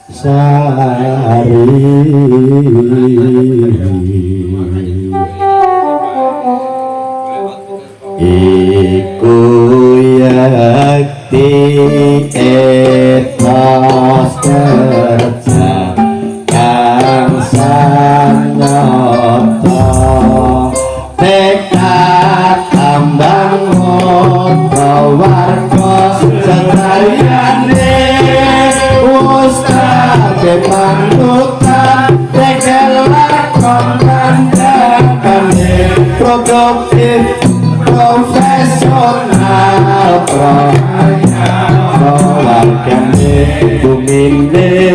Sari. Iku yakti etos kerja kang sanyata, tekad tambang warga sedayane ustade panutan, tekel lakon kandhakane, produktif profesional, pro wargane bumine.